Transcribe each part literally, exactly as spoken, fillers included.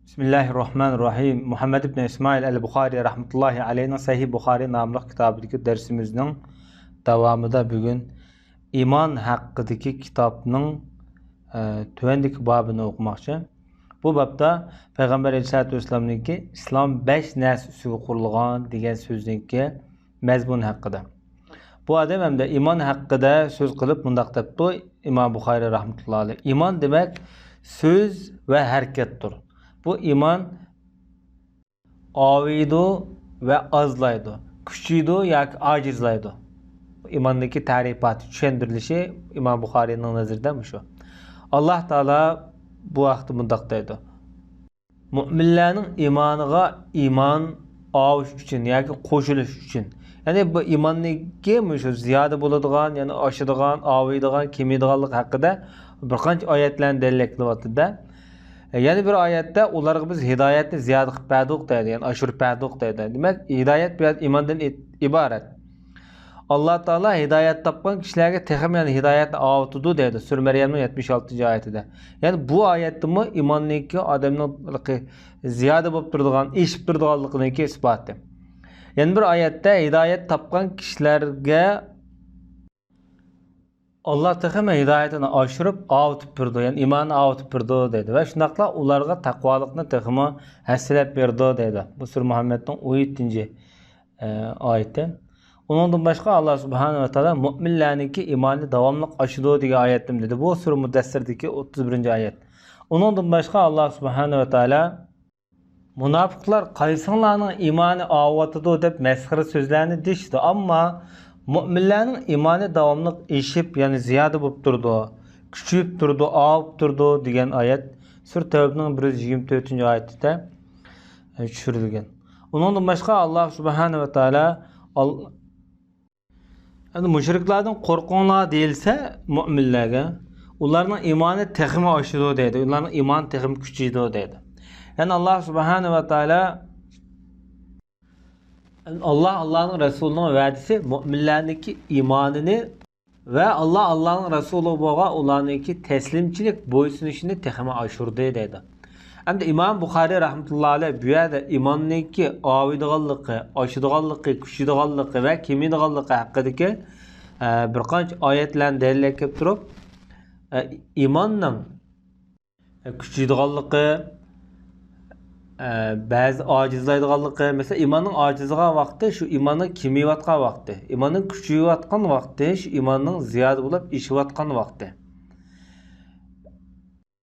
بىسمىللاھىررەھمانىررەھىم. مۇھەممەد ئىبن ئىسمائىل ئەل بۇخارى رەھمەتۇللاھى ئەلەيھنىڭ سەھىھ بۇخارى ناملىق كىتابىدىكى دەرسىمىزنىڭ داۋامىدا بۈگۈن ئىمان ھەققىدىكى كىتابنىڭ، ئە، تۆۋەندىكى بابىنى ئوقۇماقچى. بۇ بابتا پەيغەمبەر ئەلەيھىسسالاتۇ ۋەسسالامنىڭكى «ئىسلام بەش نەرسە ئۈستىگە قۇرۇلغان» دېگەن سۆزنىڭكى مەزمۇنى ھەققىدە. بۇ ئادەم ھەمدە ئىمان ھەققىدە سۆز قىلىپ مۇنداق دەپتۇ ئىمام بۇخارى رەھمەتۇللاھى ئەلەيھ: «ئىمان دېمەك سۆز ۋە ھەرىكەتتۇر.» بۇ ئىمان ئاۋۇيدۇ ۋە ئازلايدۇ، كۈچىيىدۇ ياكى ئاجىزلايدۇ. ئىماندىكى تەرىپاتى، چۈشەندۈرۈلۈشى ئىمام بۇخارىينىڭ نەزىرىدە مۇشۇ. ئاللاھ تائالا بۇ ھەقتە مۇنداق دەيدۇ: مۆمىنلەرنىڭ ئىمانىغا ئىمان ئاۋۇش ئۈچۈن ياكى قوشۇلۇش ئۈچۈن. يەنى بۇ ئىماننىڭكى مۇشۇ زىيادە بولىدىغان، يەنى ئاشىدىغان، ئاۋۇيدىغان، كېمىيىدىغانلىقى ھەققىدە بىر قانچە ئايەتلەرنى دەلىللەپ كېلىۋاتىدۇ-دە. يەنە بىر ئايەتتە ئۇلارغا بىز ھىدايەتنى زىيادە قىلىپ بەردۇق دەيدۇ، يەنى ئاشۇرۇپ بەردۇق دەيدۇ. دېمەك، ھىدايەت بۇ يەردە ئىماندىن ئىبارەت. ئاللاھ تائالا ھىدايەت تاپقان كىشىلەرگە تېخىمۇ يەنە ھىدايەتنى ئاۋۇتىدۇ دەيدۇ، سۈرە مەريەمنىڭ يەتمىش ئالتىنچى ئايىتىدە. يەنى بۇ ئايەتتىمۇ ئىماننىڭكى ئادەمنىڭ زىيادە بولۇپ تۇرىدىغان، ئېشىپ تۇرىدىغانلىقىنىڭكى ئىسپاتى. يەنە بىر ئايەتتە ھىدايەت تاپقان كىشىلەرگە ئاللاھ تېخىمۇ ھىدايىتىنى ئاشۇرۇپ، ئاۋۇتۇپ بېرىدۇ، يەنى ئىماننى ئاۋۇتۇپ بېرىدۇ دەيدۇ. ۋە شۇنداقلا ئۇلارغا تەقۋالىقنى تېخىمۇ ھەسسىلەپ بېرىدۇ دەيدۇ. بۇ سۈرە مۇھەممەدنىڭ ئون يەتتىنچى، ئە، ئايىتى. ئۇنىڭدىن باشقا، ئاللاھ سۇبھانەھۇ ۋە تائالا مۆمىنلەرنىڭكى ئىمانى داۋاملىق ئاشىدۇ دېگەن ئايەتتىمۇ دېدى. بۇ سۈرە مۇددەسسىردىكى ئوتتۇز بىرىنچى ئايەت. ئۇنىڭدىن باشقا، ئاللاھ سۇبھانەھۇ ۋە تائالا مۇناپىقلار قايسىڭلارنىڭ ئىمانى ئاۋۇۋاتىدۇ دەپ مەسخىرە سۆزلەرنى دېيىشىدۇ. ئەمما مۆمىنلەرنىڭ ئىمانى داۋاملىق ئېشىپ، يەنى زىيادە بولۇپ تۇرىدۇ، كۈچىيىپ تۇرىدۇ، ئاۋۇپ تۇرىدۇ دېگەن ئايەت سۈرە تەۋبىنىڭ بىر يۈز يىگىرمە تۆتىنچى ئايىتىدە، ئە، چۈشۈرۈلگەن. ئۇنىڭدىن باشقا، ئاللاھ سۇبھانەھۇ ۋە تائالا ئال-، ئەمدى مۇشرىكلاردىن قورقۇڭلار دېيىلسە مۆمىنلەرگە، ئۇلارنىڭ ئىمانى تېخىمۇ ئاشىدۇ دەيدۇ، ئۇلارنىڭ ئىمانى تېخىمۇ كۈچىيىدۇ دەيدۇ. يەنى ئاللاھ سۇبھانەھۇ ۋە تائالا، ئاللاھ، ئاللاھنىڭ رەسۇلىنىڭ ۋەدىسى مۆمىنلەرنىڭكى ئىمانىنى ۋە ئاللاھ، ئاللاھنىڭ رەسۇلىغا بولغان ئۇلارنىڭكى تەسلىمچىلىك، بويسۇنۇشىنى تېخىمۇ ئاشۇردى دەيدۇ. ئەمدى ئىمام بۇخارىي رەھمەتۇللاھى ئەلەيھ بۇ يەردە ئىماننىڭكى ئاۋۇيدىغانلىقى، ئاشىدىغانلىقى، كۈچىيىدىغانلىقى ۋە كېمىيىدىغانلىقى ھەققىدىكى، ئە، بىر قانچە ئايەتلەرنى دەلىل ئەكەپ تۇرۇپ، ئە، ئىماننىڭ، ئە، كۈچىيىدىغانلىقى، ئە، بەزى ئاجىزلايدىغانلىقى، مەسىلەن، ئىماننىڭ ئاجىزلىغان ۋاقتى شۇ ئىماننىڭ كېمىيىۋاتقان ۋاقتى، ئىماننىڭ كۈچىيىۋاتقان ۋاقتى شۇ ئىماننىڭ زىيادە بولۇپ ئېشىۋاتقان ۋاقتى.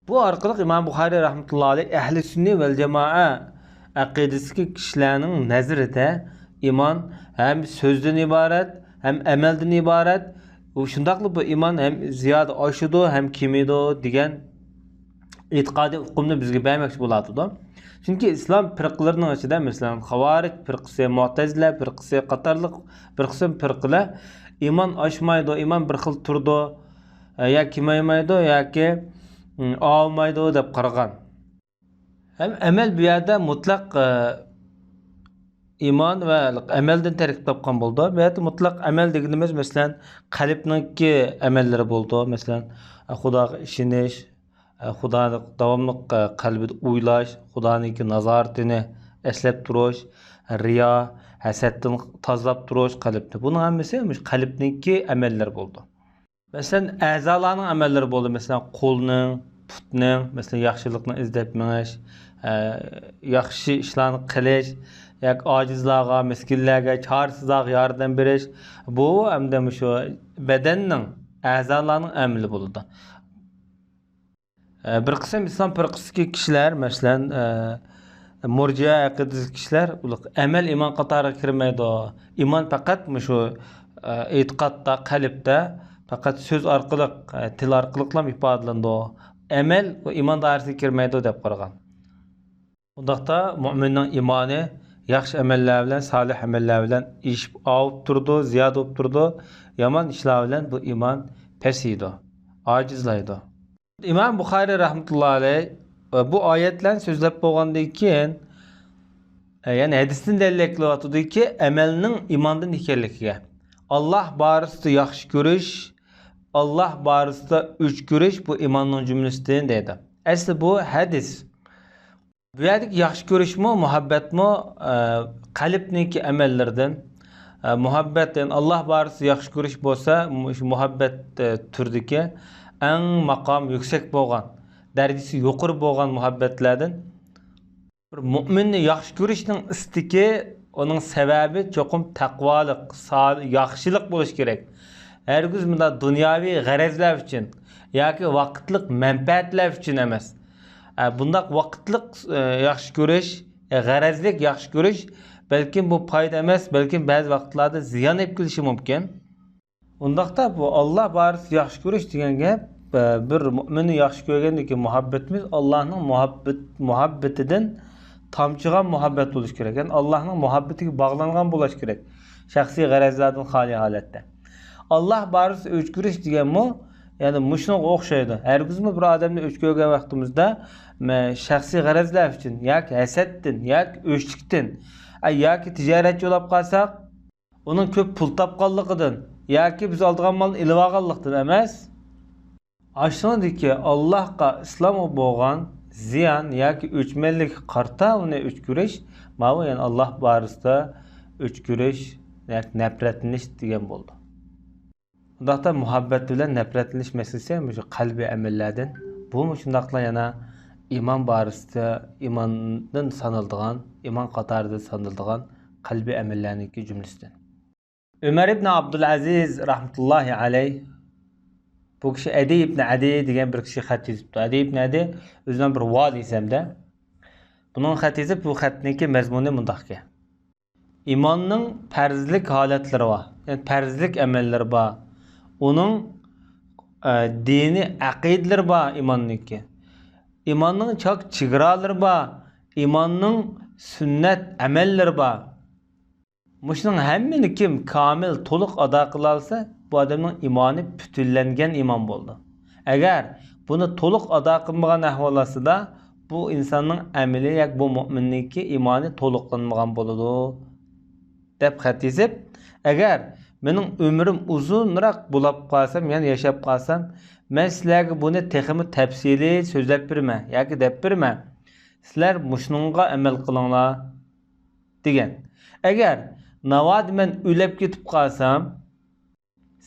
بۇ ئارقىلىق ئىمام بۇخارىي رەھمەتۇللاھى ئەلەيھ ئەھلى سۈننە ۋەل جامائە ئەقىدىسىدىكى كىشىلەرنىڭ نەزىرىدە ئىمان ھەم سۆزدىن ئىبارەت، ھەم ئەمەلدىن ئىبارەت. شۇنداقلا بۇ ئىمان ھەم زىيادە ئاشىدۇ، ھەم كېمىيىدۇ دېگەن ئېتىقادىي ئۇقۇمنى بىزگە بەرمەكچى بولۇۋاتىدۇ. چۈنكى ئىسلام پىرقىلىرىنىڭ ئىچىدە، مەسىلەن، خاۋارىج پىرقىسى، مۇئتەزىلە پىرقىسى قاتارلىق بىر قىسىم پىرقىلەر ئىمان ئاشمايدۇ، ئىمان بىر خىل تۇرىدۇ، ئە، يا كېمەيمەيدۇ ياكى، ئىم، ئاۋۇمايدۇ دەپ قارىغان. ھەم ئەمەل بۇ يەردە مۇتلەق، ئە، ئىمان ۋە ئەمەلدىن تەركىب تاپقان بولىدۇ. بۇ يەردە مۇتلەق ئەمەل دېگىنىمىز، مەسىلەن، قەلبنىڭكى ئەمەللىرى بولىدۇ. مەسىلەن، خۇداغا ئىشىنىش، خۇدانى داۋاملىق قەلبىدە ئويلاش، خۇدانىڭكى نازارىتىنى ئەسلەپ تۇرۇش، رىيا، ھەسەتتىن تازىلاپ تۇرۇش قەلبنى. بۇنىڭ ھەممىسى مۇشۇ قەلبنىڭكى ئەمەللىرى بولىدۇ. مەسىلەن، ئەزالارنىڭ ئەمەللىرى بولدى. مەسىلەن، قولنىڭ، پۇتنىڭ، مەسىلەن، ياخشىلىقنى ئىزدەپ مېڭىش، ئە، ياخشى ئىشلارنى قىلىش ياكى ئاجىزلارغا، مىسكىنلەرگە، چارىسىزلارغا ياردەم بېرىش. بۇ ئەمدى مۇشۇ بەدەننىڭ، ئەزالارنىڭ ئەمىلى بولىدۇ. ئە، بىر قىسىم ئىسلام پىرقىسىدىكى كىشىلەر، مەسىلەن، ئە، مۇرجىئە ئەقىدىسىدىكى كىشىلەر، ئۇلار ئەمەل ئىمان قاتارىغا كىرمەيدۇ. ئىمان پەقەت مۇشۇ، ئە، ئېتىقادتا، قەلبتە، پەقەت سۆز ئارقىلىق، ئە، تىل ئارقىلىقلا ئىپادىلىنىدۇ. ئەمەل ئۇ ئىمان دائىرىسىگە كىرمەيدۇ دەپ قارىغان. ئۇنداقتا مۆمىننىڭ ئىمانى ياخشى ئەمەللەر بىلەن، سالىھ ئەمەللەر بىلەن ئېشىپ، ئاۋۇپ تۇرىدۇ، زىيادە بولۇپ تۇرىدۇ. يامان ئىشلار بىلەن بۇ ئىمان پەسىيىدۇ، ئاجىزلايدۇ. ئىمام بۇخارىي رەھمەتۇللاھى ئەلەيھ بۇ ئايەتلەرنى سۆزلەپ بولغاندىن كېيىن، يەنى ھەدىستىن دەلىل كېلىۋاتىدۇكى، ئەمەلنىڭ ئىماندىن ئىكەنلىكىگە، ئاللاھ بارىسىدا ياخشى كۆرۈش، ئاللاھ بارىسىدا ئۆچ كۆرۈش بۇ ئىماننىڭ جۈملىسىدىن دەيدۇ. ئەسلى بۇ ھەدىس. بۇ يەردىكى ياخشى كۆرۈشمۇ، مۇھەببەتمۇ، ئە، قەلبنىڭكى ئەمەللىرىدىن. ئە، مۇھەببەت، يەنى ئاللا بارىسىدا ياخشى كۆرۈش بولسا، مۇشۇ مۇھەببەت، ئە، تۈرىدىكى ئەڭ ماقامى يۈكسەك بولغان، دەرىجىسى يۇقىرى بولغان مۇھەببەتلەردىن. بىر مۆمىننى ياخشى كۆرۈشنىڭ ئىستىكى، ئۇنىڭ سەۋەبى چوقۇم تەقۋالىق، سال-، ياخشىلىق بولۇشى كېرەك. ھەرگىز مۇنداق دۇنياۋى غەرەزلەر ئۈچۈن ياكى ۋاقىتلىق مەنپەئەتلەر ئۈچۈن ئەمەس. ئە، بۇنداق ۋاقىتلىق، ئە، ياخشى كۆرۈش، ئە، غەرەزلىك ياخشى كۆرۈش، بەلكىم بۇ پايدا ئەمەس، بەلكىم بەزى ۋاقىتلاردا زىيان ئېلىپ كېلىشى مۇمكىن. ئۇنداقتا بۇ ئاللا بارىسىدا ياخشى كۆرۈش دېگەن گەپ، ئە، بىر مۆمىننى ياخشى كۆرگەندىكى مۇھەببىتىمىز ئاللانىڭ مۇھەببىت-، مۇھەببىتىدىن تامچىغان مۇھەببەت بولۇشى كېرەك. يەنى ئاللانىڭ مۇھەببىتىگە باغلانغان بولۇشى كېرەك. شەخسىي غەرەزلەردىن خالىي ھالەتتە. ئاللا بارىسىدا ئۆچ كۆرۈش دېگەنمۇ، يەنى مۇشۇنىڭغا ئوخشايدۇ. ھەرگىزمۇ بىر ئادەمنى ئۆچ كۆرگەن ۋاقتىمىزدا، مە-، شەخسىي غەرەزلەر ئۈچۈن ياكى ھەسەتتىن ياكى ئۆچلۈكتىن، ئە، ياكى تىجارەتچى بولاپ قالساق، ئۇنىڭ كۆپ پۇل تاپقانلىقىدىن ياكى بىز ئالىدىغان مالنى ئېلىۋالغانلىقتىن ئەمەس. ئاشۇنىڭدىكى ئاللاھقا، ئىسلامغا بولغان زىيان ياكى ئۆچمەنلىككە قارىتا ئۇنى ئۆچ كۆرۈش، ماۋۇ يەنى ئاللاھ بارىسىدا ئۆچ كۆرۈش، نەپرەتلىنىش دېگەن بولىدۇ. ئۇنداقتا مۇھەببەت بىلەن نەپرەتلىنىش مەسىلىسى مۇشۇ قەلبىي ئەمەللەردىن. بۇمۇ شۇنداقلا يەنە ئىمان بارىسىدا، ئىماندىن سانىلىدىغان، ئىمان قاتارىدا سانىلىدىغان قەلبىي ئەمەللەرنىڭكى جۈملىسىدىن. ئۆمەر ئىبن ئابدۇلئەزىز رەھمەتۇللاھى ئەلەيھ، بۇ كىشى ئەدى ئىبن ئەدى دېگەن بىر كىشى خەت يېزىپتۇ. ئەدى ئىبن ئەدى ئۆزىنىڭ بىر ۋالىسى ھەمدە. بۇنىڭ خەت يېزىپ، بۇ خەتنىڭكى مەزمۇنى مۇنداقكەن. ئىماننىڭ پەرزلىك ھالەتلىرى بار، يەنى پەرزلىك ئەمەللىرى بار. ئۇنىڭ، ئە، دىنىي ئەقىدىلىرى بار ئىماننىڭكى. ئىماننىڭ چاك چېگرالىرى بار، ئىماننىڭ سۈننەت ئەمەللىرى بار. مۇشۇنىڭ ھەممىنى كىم كامىل، تولۇق ئادا قىلالىسا، بۇ ئادەمنىڭ ئىمانى پۈتۈنلەنگەن ئىمان بولىدۇ. ئەگەر بۇنى تولۇق ئادا قىلمىغان ئەھۋال ئاستىدا، بۇ ئىنساننىڭ ئەمىلى ياكى بۇ مۆمىننىڭكى ئىمانى تولۇقلانمىغان بولىدۇ، دەپ خەت يېزىپ، ئەگەر مېنىڭ ئۆمرۈم ئۇزۇنراق بولاپ قالسام، يەنى ياشاپ قالسام، مەن سىلەرگە بۇنى تېخىمۇ تەپسىلىي سۆزلەپ بېرىمەن ياكى دەپ بېرىمەن. سىلەر مۇشۇنىڭغا ئەمەل قىلىڭلار، دېگەن. ئەگەر ناۋادا مەن ئۆلۈپ كېتىپ قالسام،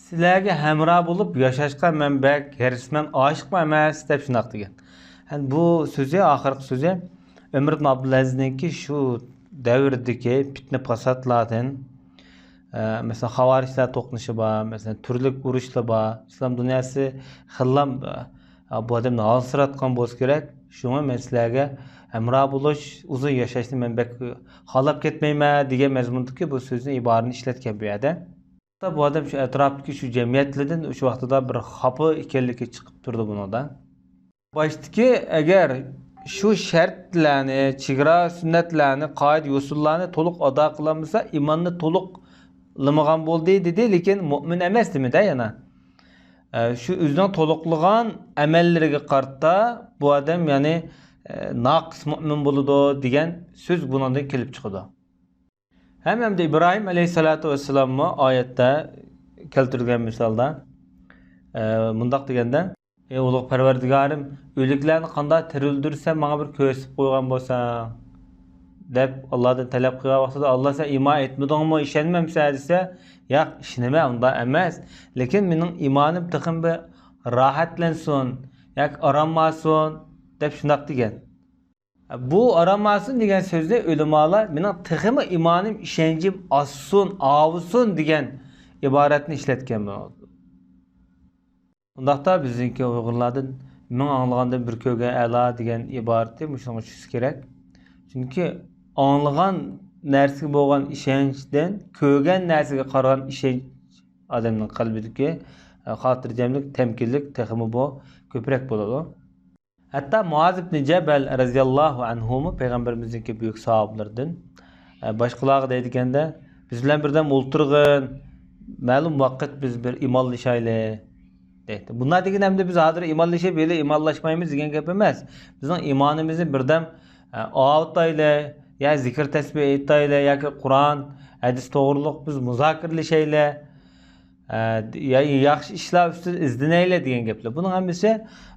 سىلەرگە ھەمراھ بولۇپ ياشاشقا مەن بەك ھېرىسمەن، ئاشىقمۇ ئەمەس، دەپ شۇنداق دېگەن. ھەم بۇ سۆزى، ئاخىرقى سۆزى ئۆمەر ئىبن ئابدۇلئەزىزنىڭكى شۇ دەۋردىكى پىتنە پاساتلاردىن، ئە، مەسىلەن، خاۋارىجلار توقۇنۇشى بار، مەسىلەن، تۈرلۈك ئۇرۇشلار بار. ئىسلام دۇنياسى خېلىلا، ئە، بۇ ئادەمنى ھالسىراتقان بولسا كېرەك. شۇڭا مەن سىلەرگە ھەمراھ بولۇش، ئۇزۇن ياشاشنى مەن بەك خالاپ كەتمەيمەن، دېگەن مەزمۇندىكى بۇ سۆزنى، ئىبارىنى ئىشلەتكەن بۇ يەردە. بۇ ئادەم شۇ ئەتراپتىكى شۇ جەمئىيەتلەردىن شۇ ۋاقتىدا بىر خاپا ئىكەنلىكى چىقىپ تۇرىدۇ بۇنىڭدا. باشتىكى، ئەگەر شۇ شەرتلەرنى، چېگرا سۈننەتلەرنى، قائىدە يوسۇنلارنى تولۇق ئادا قىلالمىسا، ئىماننى تولۇقلىمىغان بولدى، دېدى، لېكىن مۆمىن ئەمەس دېمىدى يەنە. ئە، شۇ ئۆزىنىڭ تولۇقلىغان ئەمەللىرىگە قارىتا بۇ ئادەم، يەنى، ئە، ناقىس مۆمىن بولىدۇ دېگەن سۆز بۇنىڭدىن كېلىپ چىقىدۇ. ھەم، ھەمدە ئىبراھىم ئەلەيھىسسالاتۇ ۋەسسالاممۇ ئايەتتە كەلتۈرۈلگەن مىسالدا، ئە، مۇنداق دېگەندە، ئەي ئۇلۇغ پەرۋەردىگارىم، ئۆلۈكلەرنى قانداق تىرىلدۈرسەم، ماڭا بىر كۆرسىتىپ قويغان بولساڭ، دەپ ئاللادىن تەلەپ قىلغان ۋاقتىدا، ئاللا، سەن ئىمان ئېيتمىدىڭمۇ، ئىشەنمەمسەن دېسە، ياق، ئىشىنىمەن، ئۇنداق ئەمەس. لېكىن مېنىڭ ئىمانىم تېخىمۇ بىر راھەتلەنسۇن ياكى ئارام ئالسۇن، دەپ شۇنداق دېگەن. بۇ ئارام ئالسۇن دېگەن سۆزنى ئۆلىمالار مېنىڭ تېخىمۇ ئىمانىم، ئىشەنچىم ئاشسۇن، ئاۋۇسۇن دېگەن ئىبارەتنى ئىشلەتكەن بولىدۇ. ئۇنداقتا بىزنىڭكى ئۇيغۇرلاردىن مىڭ ئاڭلىغاندىن بىر كۆرگەن ئەلا دېگەن ئىبارىتى مۇشۇنىڭغا چۈشسە كېرەك. چۈنكى ئاڭلىغان نەرسىگە بولغان ئىشەنچتىن كۆرگەن نەرسىگە قارىغان ئىشەنچ ئادەمنىڭ قەلبىدىكى، ئە، خاتىرجەملىك، تەمكىنلىك تېخىمۇ بۇ كۆپرەك بولىدۇ. ھەتتا مۇئاز ئىبنى جەبەل رەزىياللاھۇ ئەنھۇمۇ پەيغەمبىرىمىزنىڭكى بۈيۈك ساھابىلىرىدىن، ئە، باشقىلارغا دەيدىكەندە، بىز بىلەن بىردەم ئولتۇرغىن، مەلۇم ۋاقىت بىز بىر ئىمانلىشايلى، دەيدۇ. بۇنداق دېگىنى ئەمدى بىز ھازىر ئىمانلىشىپ، ھېلى ئىمانلاشمايمىز دېگەن گەپ ئەمەس. بىزنىڭ ئىمانىمىزنى بىردەم، ئە، ئاۋۇتايلى، يا زىكىر تەسبىھ ئېيتايلى، ياكى قۇرئان، ھەدىس توغرۇلۇق بىز مۇزاكىرىلىشەيلى. ئە، يا-، ياخشى ئىشلار ئۈستىدە ئىزدىنەيلى دېگەن گەپلەر. بۇنىڭ ھەممىسى،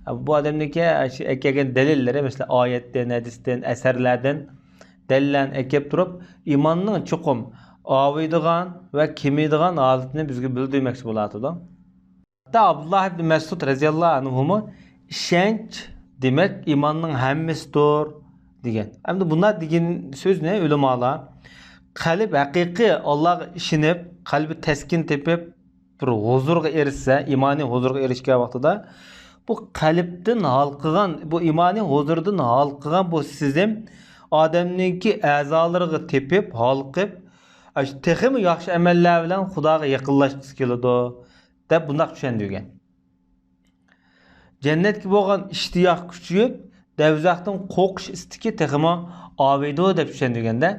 ئە، بۇ ئادەمنىڭكى، ئە، شۇ ئەكەلگەن دەلىللىرى، مەسىلەن، ئايەتتىن، ھەدىستىن، ئەسەرلەردىن دەلىللەرنى ئەكەپ تۇرۇپ، ئىماننىڭ چوقۇم ئاۋۇيدىغان ۋە كېمىيدىغان ھالىتىنى بىزگە بىلدۈرمەكچى بولۇۋاتىدۇ. ھەتتا ئابدۇللا ئىبن مەسئۇد رەزىياللاھۇ ئەنھۇمۇ «ئىشەنچ، دېمەك، ئىماننىڭ ھەممىسىدۇر» دېگەن. ئەمدى بۇنداق دېگەن سۆزنى ئۆلىمالار قەلب ھەقىقىي ئاللاغا ئىشىنىپ، قەلبى تەسكىن تېپىپ، بىر ھۇزۇرغا ئېرىشسە، ئىمانىي ھۇزۇرغا ئېرىشكەن ۋاقتىدا، بۇ قەلبتىن ھالقىغان، بۇ ئىمانىي ھۇزۇردىن ھالقىغان بۇ سېزىم ئادەمنىڭكى ئەزالىرىغا تېپىپ، ھالقىپ، ئاشۇ تېخىمۇ ياخشى ئەمەللەر بىلەن خۇداغا يېقىنلاشقۇسى كېلىدۇ، دەپ بۇنداق چۈشەندۈرگەن. جەننەتكە بولغان ئىشتىياق كۈچىيىپ، دەۋزەختىن قورقۇش ئىستىكى تېخىمۇ ئاۋۇيدۇ، دەپ چۈشەندۈرگەندە،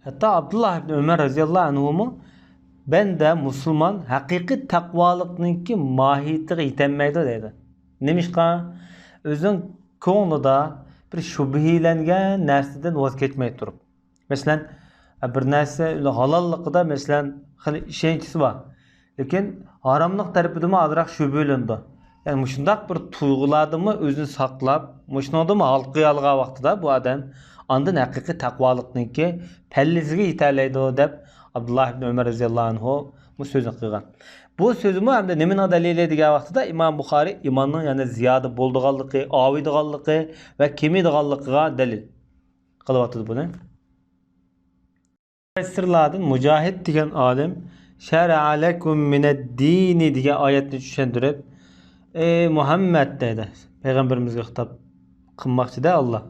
ھەتتا ئابدۇللا ئىبن ئۆمەر رەزىياللاھۇ ئەنھۇمۇ، «بەندە، مۇسۇلمان ھەقىقىي تەقۋالىقنىڭكى ماھىيىتىگە يېتەلمەيدۇ» دەيدۇ. نېمىشقا؟ ئۆزىنىڭ كۆڭلىدە بىر شۈبھىلەنگەن نەرسىدىن ۋاز كەچمەي تۇرۇپ. مەسىلەن، بىر نەرسە ھالاللىقىدا، مەسىلەن، خېلى ئىشەنچىسى بار. لېكىن ھاراملىق تەرىپىدىمۇ ئازراق شۈبھىلىنىدۇ. يەنى مۇشۇنداق بىر تۇيغۇلاردىنمۇ ئۆزىنى ساقلاپ، مۇشۇنىڭدىمۇ ھالقىيالىغان ۋاقتىدا بۇ ئادەم ئاندىن ھەقىقىي تەقۋالىقنىڭكى پەللىسىگە يېتەلەيدۇ، دەپ ئابدۇللا ئىبن ئۆمەر رەزىياللاھۇ ئەنھۇ بۇ سۆزنى قىلغان. بۇ سۆزمۇ ھەمدە نېمىنىڭ دەلىلى دېگەن ۋاقتىدا ئىمام بۇخارىي ئىماننىڭ يەنە زىيادە بولىدىغانلىقى، ئاۋۇيدىغانلىقى ۋە كېمىيىدىغانلىقىغا دەلىل قىلىۋاتىدۇ بۇنى. مۇپەسسىرلاردىن مۇجاھىد دېگەن ئالىم «شەرئە لەكۇم مىنەددىنى» دېگەن ئايەتنى چۈشەندۈرۈپ، «ئەي مۇھەممەد» دەيدۇ، پەيغەمبىرىمىزگە خىتاب قىلماقچىدە ئاللا.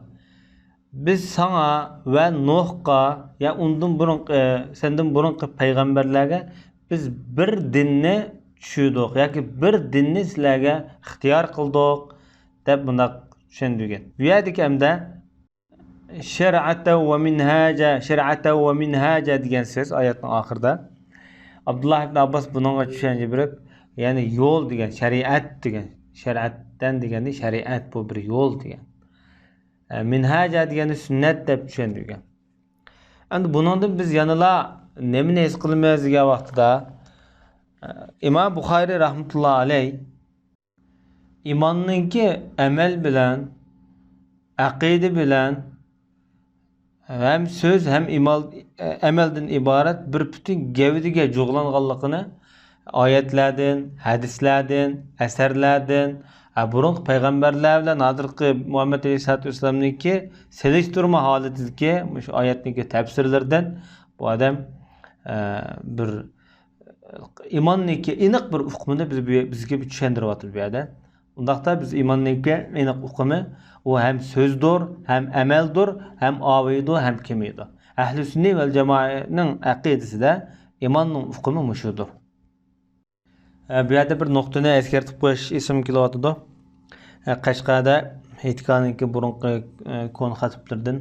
«بىز ساڭا ۋە نۇھقا، يا ئۇندىن بۇرۇنقى، سەندىن بۇرۇنقى پەيغەمبەرلەرگە بىز بىر دىننى چۈشۈردۇق ياكى بىر دىننى سىلەرگە ئىختىيار قىلدۇق» دەپ بۇنداق چۈشەندۈرگەن. بۇ يەردىكى ھەمدە «شەرئەتەن ۋە مىنھاجا، شەرئەتەن ۋە مىنھاجا» دېگەن سۆز ئايەتنىڭ ئاخىرىدا. ئابدۇللا ئىبن ئابباس بۇنىڭغا چۈشەنچە بېرىپ، يەنى يول دېگەن، شەرىئەت دېگەن، شەرئەتەن دېگەندە شەرىئەت بۇ بىر يول دېگەن. ئە، مىنھاجا دېگەندە سۈننەت دەپ چۈشەندۈرگەن. ئەمدى بۇنىڭدىن بىز يەنىلا نېمىنى ھېس قىلىمىز دېگەن ۋاقتىدا، ئە، ئىمام بۇخارىي رەھمەتۇللا ئەلەي ئىماننىڭكى ئەمەل بىلەن، ئەقىدە بىلەن، ھەم سۆز، ھەم ئىمال-، ئەمەلدىن ئىبارەت بىر پۈتۈن گەۋدىگە جۇغلانغانلىقىنى ئايەتلەردىن، ھەدىسلەردىن، ئەسەرلەردىن، ھە، بۇرۇنقى پەيغەمبەرلەر بىلەن ھازىرقى مۇھەممەد ئەلەيھىسسالاتۇ ۋەسسالامنىڭكى سېلىشتۇرما ھالىتىدىكى مۇشۇ ئايەتنىڭكى تەپسىرلىرىدىن بۇ ئادەم، ئە، بىر ئىماننىڭكى ئېنىق بىر ئۇقۇمىنى بىز، بىزگە بىر چۈشەندۈرۈۋاتىدۇ بۇ يەردە. ئۇنداقتا بىز ئىماننىڭكى ئېنىق ئۇقۇمى، ئۇ ھەم سۆزدۇر، ھەم ئەمەلدۇر، ھەم ئاۋۇيدۇ، ھەم كېمىيىدۇ. ئەھلى سۈننە ۋەل جامائەنىڭ ئەقىدىسىدە ئىماننىڭ ئۇقۇمى مۇشۇدۇر. ئە، بۇ يەردە بىر نۇقتىنى ئەسكەرتىپ قويۇش ئېسىمگە كېلىۋاتىدۇ. ئە، قەشقەردە ئېيتكانىكى بۇرۇنقى، ئە، كونا خەتىپلىرىدىن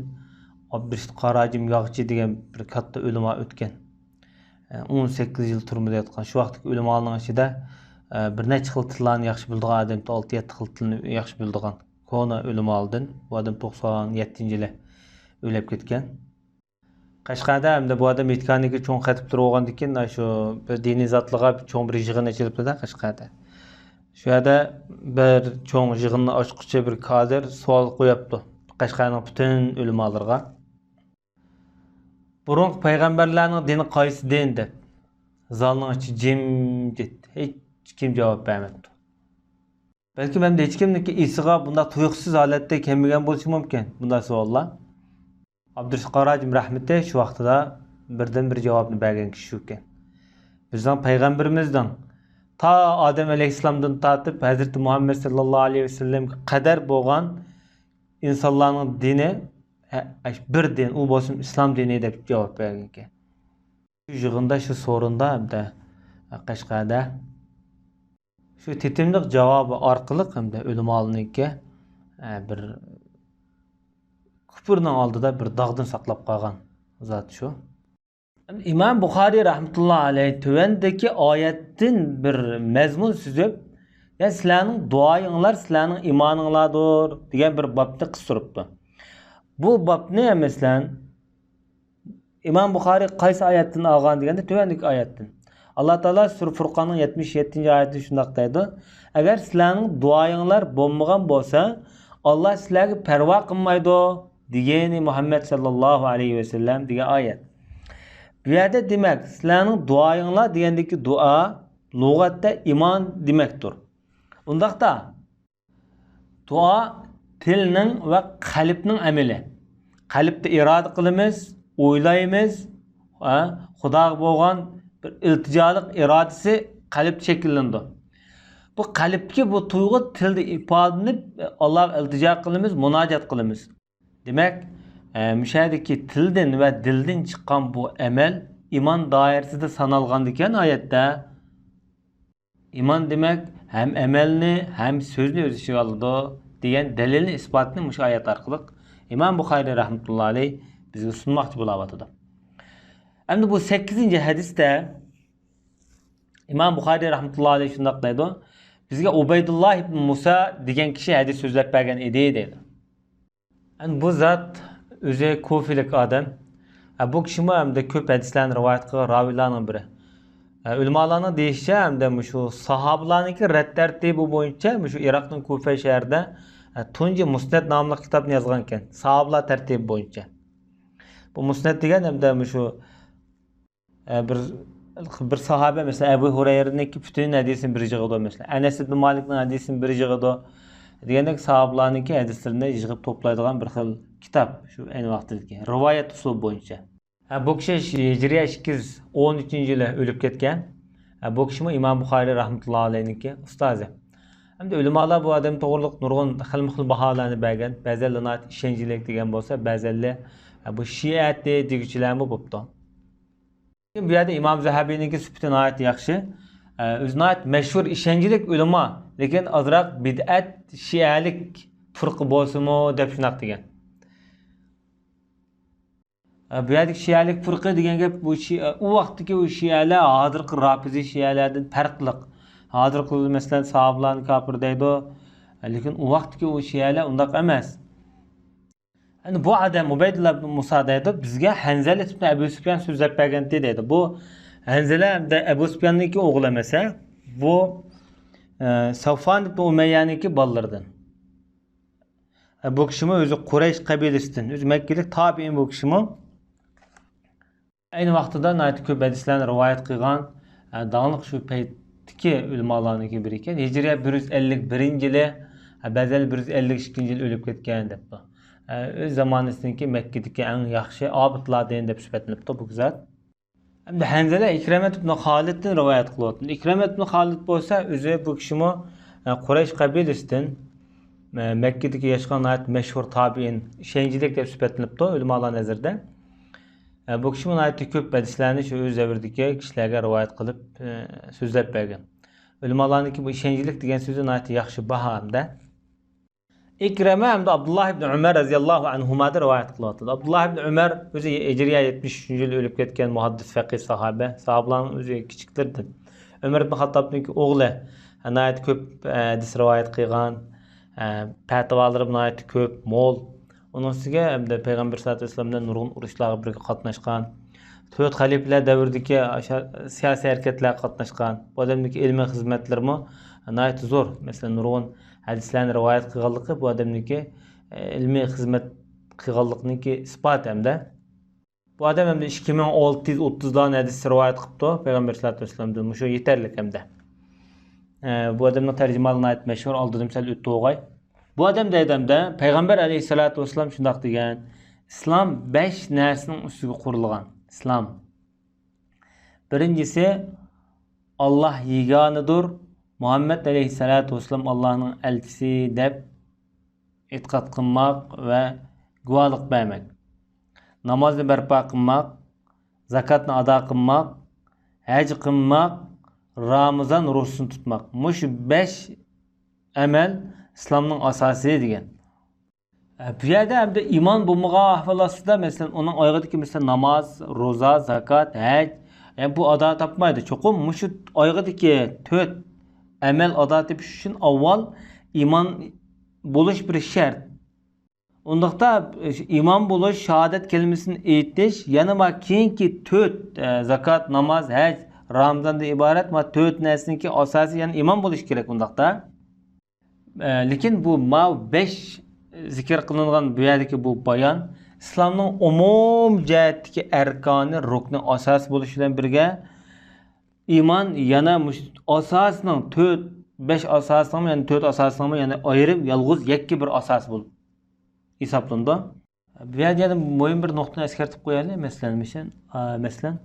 ئابدۇرېشىت قاراجىم ياغچى دېگەن بىر كاتتا ئۆلىما ئۆتكەن. ئە، ئون سەككىز يىل تۈرمىدە ياتقان. شۇ ۋاقىتتىكى ئۆلىمالارنىڭ ئىچىدە، ئە، بىر نەچچە خىل تىللارنى ياخشى بىلىدىغان ئادەم، ئالتە يەتتە خىل تىلنى ياخشى بىلىدىغان كونا ئۆلىمالىدىن. بۇ ئادەم توقسان يەتتىنچى يىلى ئۆلۈپ كەتكەن. قەشقەردە ئەمدى بۇ ئادەم ئېيتكانىكى چوڭ خەتىپلىرى بولغاندىكىن، شۇ بىر دىنىي زاتلىرىغا چوڭ بىر يىغىن ئېچىلىپتۇ-دە قەشقەردە. شۇ يەردە بىر چوڭ يىغىننى ئاچقۇچى بىر كادىر سوئال قويۇپتۇ قەشقەرنىڭ پۈتۈن ئۆلىمالىرىغا. «بۇرۇنقى پەيغەمبەرلەرنىڭ دىنى قايسى دىن؟» دەپ. زالنىڭ ئىچى جىمجىت، ھېچكىم جاۋاب بەرمەپتۇ. بەلكىم ئەمدى ھېچكىمنىڭكى ئېسىغا بۇنداق تۇيۇقسىز ھالەتتە كەلمىگەن بولۇشى مۇمكىن بۇنداق سوئاللار. ئابدۇرېشىت قاراجىم رەھمىتى شۇ ۋاقتىدا بىردىنبىر جاۋابنى بەرگەن كىشى شۇكەن. بىزنىڭ پەيغەمبىرىمىزنىڭ تا ئادەم ئەلەيھىسسالامدىن تارتىپ ھەزرىتى مۇھەممەد ساللاللاھۇ ئەلەيھى ۋەسەللەمگە قەدەر بولغان ئىنسانلارنىڭ دىنى، ھە، بىر دىن، ئۇ بولسۇن ئىسلام دىنى دەپ جاۋاب بەرگەنىكەن. شۇ يىغىندا، شۇ سورۇندا ھەمدە قەشقەردە شۇ تېتىملىق جاۋابى ئارقىلىق ھەمدە ئۆلىمالارنىڭكى، ئە، بىر كۇپۇرنىڭ ئالدىدا بىر داغدىن ساقلاپ قالغان زات شۇ. ئىمام بۇخارىي رەھمەتۇللا ئەلەيھ تۆۋەندىكى ئايەتتىن بىر مەزمۇن سۈزۈپ، يا سىلەرنىڭ دۇئايىڭلار سىلەرنىڭ ئىمانىڭلاردۇر دېگەن بىر بابنى قىستۇرۇپتۇ. بۇ بابنى، مەسىلەن، ئىمام بۇخارىي قايسى ئايەتتىن ئالغان دېگەندە، تۆۋەندىكى ئايەتتىن. ئاللا تائالا سۈرە فۇرقاننىڭ يەتمىش يەتتىنچى ئايىتىدە شۇنداق دەيدۇ: «ئەگەر سىلەرنىڭ دۇئايىڭلار بولمىغان بولسا، ئاللا سىلەرگە پەرۋا قىلمايدۇ» دېگىنى مۇھەممەد ساللاللاھۇ ئەلەيھى ۋەسەللەم دېگەن ئايەت. بۇ يەردە دېمەك، سىلەرنىڭ دۇئايىڭلار دېگەندىكى دۇئا لۇغەتتە ئىمان دېمەكتۇر. ئۇنداقتا، دۇئا تىلنىڭ ۋە قەلبنىڭ ئەمىلى. قەلبتە ئىرادە قىلىمىز، ئويلايمىز، ھە، خۇداغا بولغان بىر ئىلتىجالىق ئىرادىسى قەلبتە شەكىللىنىدۇ. بۇ قەلبتىكى بۇ تۇيغۇ تىلدا ئىپادىلىنىپ، ئاللاغا ئىلتىجا قىلىمىز، مۇناجات قىلىمىز. دېمەك، ئە، مۇشۇ يەردىكى تىلدىن ۋە دىلدىن چىققان بۇ ئەمەل ئىمان دائىرىسىدە سانالغاندىكىن ئايەتتە، ئىمان دېمەك، ھەم ئەمەلنى، ھەم سۆزنى ئۆز ئىچىگە ئالىدۇ، دېگەن دەلىلنى، ئىسپاتنى مۇشۇ ئايەت ئارقىلىق ئىمام بۇخارىي رەھمەتۇللا ئەلەيھ بىزگە سۇنماقچى بولاۋاتىدۇ. ئەمدى بۇ سەككىزىنچى ھەدىستە ئىمام بۇخارىي رەھمەتۇللا ئەلەيھ شۇنداق دەيدۇ: «بىزگە ئۇبەيدۇللا ئىبن مۇسا دېگەن كىشى ھەدىس سۆزلەپ بەرگەن ئىدى» دەيدۇ. ئەنە بۇ زات ئۆزى كۇفىلىك ئادەم. ئە، بۇ كىشىمۇ ئەمدى كۆپ ھەدىسلەرنى رىۋايەت قىلغان راۋىلارنىڭ بىرى. ئە، ئۆلىمالارنىڭ دېيىشىچە، ئەمدى مۇشۇ ساھابىلارنىڭكى رەت تەرتىپى بويىچە مۇشۇ ئىراقنىڭ كۇفە شەھىرىدە، ئە، تۇنجى مۇسنەد ناملىق كىتابنى يازغان ئىكەن، ساھابىلار تەرتىپى بويىچە. بۇ مۇسنەد دېگەن ئەمدى مۇشۇ ئە، بىر، بىر ساھابە، مەسىلەن، ئەبۇ ھۇرەيرىنىڭكى پۈتۈن ھەدىسىنى بىر يىغىدۇ، مەسىلەن، ئەنەس ئىبن مالىكنىڭ ھەدىسىنى بىر يىغىدۇ دېگەندەك، ساھابىلارنىڭكى ھەدىسلىرىنى يىغىپ توپلايدىغان بىر خىل كىتاب، شۇ ئەينى ۋاقىتتىكى رىۋايەت ئۇسۇلى بويىچە. ھە، بۇ كىشى ھىجرىيە ئىككى يۈز ئون ئۈچىنچى يىلى ئۆلۈپ كەتكەن. ھە، بۇ كىشىمۇ ئىمام بۇخارىي رەھمەتۇللا ئەلەيھنىڭكى ئۇستازى. ئەمدى ئۆلىمالار بۇ ئادەم توغرىلىق نۇرغۇن خىلمۇ خىل باھالارنى بەرگەن. بەزەنلەر ناھايىتى ئىشەنچلىك دېگەن بولسا، بەزەنلەر، ھە، بۇ شىئەتى دېگۈچىلەرمۇ بوپتۇ. بۇ يەردە ئىمام زەھەبىينىڭكى سۈپىتى ناھايىتى ياخشى. ئە، ئۆزى ناھايىتى مەشھۇر، ئىشەنچلىك ئۆلىما، لېكىن ئازراق بىدئەت، شىئەلىك پۇرقى بولسىمۇ دەپ شۇنداق دېگەن. ئە، بۇ يەردىكى شىئەلىك پۇرقى دېگەن گەپ، بۇ شىئە، ئۇ ۋاقىتتىكى ئۇ شىئەلەر ھازىرقى رافىزىي شىئەلەردىن پەرقلىق. ھازىرقى، مەسىلەن، ساھابىلارنى كاپىر دەيدۇ، لېكىن ئۇ ۋاقىتتىكى ئۇ شىئەلەر ئۇنداق ئەمەس. ئەنە بۇ ئادەم ئۇبەيدۇللا ئىبن مۇسا دەيدۇ، بىزگە ھەنزەلە ئىبن ئەبۇ سۇپيان سۆزلەپ بەرگەنتى دەيدۇ. بۇ ھەنزەلە ھەمدە ئەبۇ سۇپياننىڭكى ئوغلى ئەمەس، ھە؟ بۇ، ئە، سەۋفان ئىبن ئۇمەييەنىڭكى بالىلىرىدىن. ئە، بۇ كىشىمۇ ئۆزى قۇرەيش قەبىلىسىدىن، ئۆزى مەككىلىك تابىئىن بۇ كىشىمۇ. ئەينى ۋاقتىدا ناھايىتى كۆپ ھەدىسلەرنى رىۋايەت قىلغان، ئە، داڭلىق شۇ پەيتتىكى ئۆلىمالارنىڭكى بىرى ئىكەن. ھىجرىيە بىر يۈز ئەللىك بىرىنچى يىلى، ئە، بەزەنلەر بىر يۈز ئەللىك ئىككىنچى يىلى ئۆلۈپ كەتكەن دەپتۇ. ئە، ئۆز زامانىسىدىكى مەككىدىكى ئەڭ ياخشى ئابىدلاردىن دەپ سۈپەتلىنىپتۇ بۇ زات. ئەمدى ھەنزەلە ئىكرىمەت ئىبن خالىدتىن رىۋايەت قىلىۋاتىدۇ. ئىكرىمەت ئىبن خالىد بولسا ئۆزى بۇ كىشىمۇ، ئە، قۇرەيش قەبىلىسىدىن، ئە، مەككىدىكى ياشىغان ناھايىتى مەشھۇر تابىئىن، ئىشەنچلىك دەپ سۈپەتلىنىپتۇ ئۆلىمالار نەزىرىدە. ئە، بۇ كىشىمۇ ناھايىتى كۆپ ھەدىسلەرنى شۇ ئۆز دەۋرىدىكى كىشىلەرگە رىۋايەت قىلىپ، ئە، سۆزلەپ بەرگەن. ئۆلىمالارنىڭكى بۇ ئىشەنچلىك دېگەن سۆزى ناھايىتى ياخشى باھا ھەمدە. ئىكرىمە ھەمدە ئابدۇللا ئىبن ئۆمەر رەزىياللاھۇ ئەنھۇمادىن رىۋايەت قىلىۋاتىدۇ. ئابدۇللا ئىبن ئۆمەر ئۆزى ھىجرىيە يەتمىش ئۈچىنچى يىلى ئۆلۈپ كەتكەن مۇھەددىس، فەقىھ ساھابە. ساھابىلارنىڭ ئۆزى كىچىكلىرىدىن. ئۆمەر ئىبن خاتتابنىڭكى ئوغلى، ناھايىتى كۆپ، ئە، ھەدىس رىۋايەت قىلغان، ئە، پەتىۋالىرى ناھايىتى كۆپ، مول. ئۇنىڭ ئۈستىگە ھەمدە پەيغەمبەر ساللاللاھۇ ئەلەيھى ۋەسەللەم بىلەن نۇرغۇن ئۇرۇشلارغا بىرگە قاتناشقان. تۆت خەلىپىلەر دەۋرىدىكى ئاشا-، سىياسىي ھەرىكەتلەرگە قاتناشقان. بۇ ئادەمنىڭكى ئىلمىي خىزمەتلىرىمۇ ناھايىتى زور. مەسىلەن، نۇرغۇن ھەدىسلەرنى رىۋايەت قىلغانلىقى بۇ ئادەمنىڭكى، ئە، ئىلمىي خىزمەت قىلغانلىقىنىڭكى ئىسپاتى ھەمدە. بۇ ئادەم ھەمدە ئىككى مىڭ ئالتە يۈز ئوتتۇز دانە ھەدىس رىۋايەت قىپتۇ پەيغەمبەر ساللاللاھۇ ئەلەيھى ۋەسەللەمدىن. مۇشۇ يېتەرلىك ھەمدە. ئە، بۇ ئادەمنىڭ تەرجىمىھالى ناھايىتى مەشھۇر، ئالدىدىمۇ سەل ئۆتتى بولغاي. بۇ ئادەم دەيدۇ ھەمدە، پەيغەمبەر ئەلەيھىسسالاتۇ ۋەسسالام شۇنداق دېگەن، ئىسلام بەش نەرسىنىڭ ئۈستىگە قۇرۇلغان. ئىسلام. بىرىنچىسى، ئاللاھ يېگانىدۇر، مۇھەممەد ئەلەيھىسسالاتۇ ۋەسسالام ئاللاھنىڭ ئەلچىسى دەپ ئېتىقاد قىلماق ۋە گۇۋاھلىق بەرمەك. نامازنى بەرپا قىلماق، زاكاتنى ئادا قىلماق، ھەج قىلماق، رامىزان روزىسىنى تۇتماق. مۇشۇ بەش ئەمەل ئىسلامنىڭ ئاساسى دېگەن. ئە، بۇ يەردە ئەمدى ئىمان بولمىغان ئەھۋال ئاستىدا، مەسىلەن، ئۇنىڭ ئايىغىدىكى، مەسىلەن، ناماز، روزا، زاكات، ھەج، يەنى بۇ ئادا تاپمايدۇ. چوقۇم مۇشۇ ئايىغىدىكى تۆت ئەمەل ئادا تېپىش ئۈچۈن ئاۋۋال ئىمان بولۇش بىر شەرت. ئۇنداقتا، ئىمان بولۇش، شاھادەت كەلىمىسىنى ئېيتىش، يەنە بار كېيىنكى تۆت، ئە، زاكات، ناماز، ھەج، رامزاندىن ئىبارەت ما تۆت نەرسىنىڭكى ئاساسى، يەنى ئىمان بولۇشى كېرەك ئۇنداقتا. ئە، لېكىن بۇ ماۋۇ بەش زىكىر قىلىنغان بۇ يەردىكى بۇ بايان ئىسلامنىڭ ئومۇم جەھەتتىكى ئەركانى، رۇكنى، ئاساسى بولۇش بىلەن بىرگە، ئىمان يەنە مۇشۇ ئاساسنىڭ تۆت، بەش ئاساسنىڭمۇ، يەنى تۆت ئاساسنىڭمۇ، يەنى ئايرىم، يالغۇز، يەككە بىر ئاساس بولۇپ ھېسابلىنىدۇ. بۇ يەردە يەنە مۇھىم بىر نۇقتىنى ئەسكەرتىپ قويايلى. مەسىلەن، مىشەن، ئا، مەسىلەن،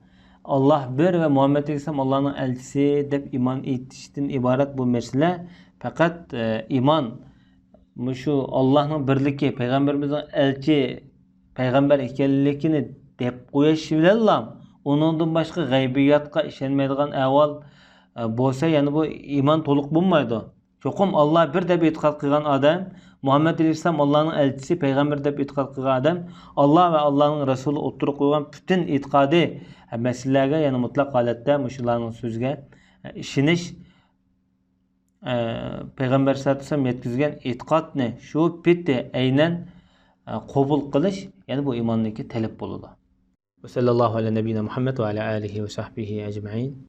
ئاللاھ بىر ۋە مۇھەممەد ئەلەيھىسسالام ئاللاھنىڭ ئەلچىسى دەپ ئىمان ئېيتىشتىن ئىبارەت بۇ مەسىلە. پەقەت، ئە، ئىمان، مۇشۇ ئاللاھنىڭ بىرلىكى، پەيغەمبىرىمىزنىڭ ئەلچى، پەيغەمبەر ئىكەنلىكىنى دەپ قويۇش بىلەنلا، ئۇنىڭدىن باشقا غەيبىياتقا ئىشەنمەيدىغان ئەھۋال، ئە، بولسا، يەنە بۇ ئىمان تولۇق بولمايدۇ. چوقۇم ئاللاھ بىر دەپ ئېتىقاد قىلغان ئادەم، مۇھەممەد ئەلەيھىسسالام ئاللاھنىڭ ئەلچىسى، پەيغەمبىرى دەپ ئېتىقاد قىلغان ئادەم، ئاللاھ ۋە ئاللاھنىڭ رەسۇلى ئوتتۇرىغا قويغان پۈتۈن ئېتىقادى، مەسىلىلەرگە يەنە مۇتلەق ھالەتتە مۇشۇلارنىڭ سۆزىگە ئىشىنىش، پەيغەمبەر سەللەللاھۇ ئەلەيھى ۋەسەللەم يەتكۈزگەن ئېتىقادنى شۇ پېتى ئەينەن قوبۇل قىلىش، يەنى بۇ ئىماندىكى تەلەپ بولىدۇ. وصلى الله على نبينا محمد وعلى آله وصحبه أجمعين.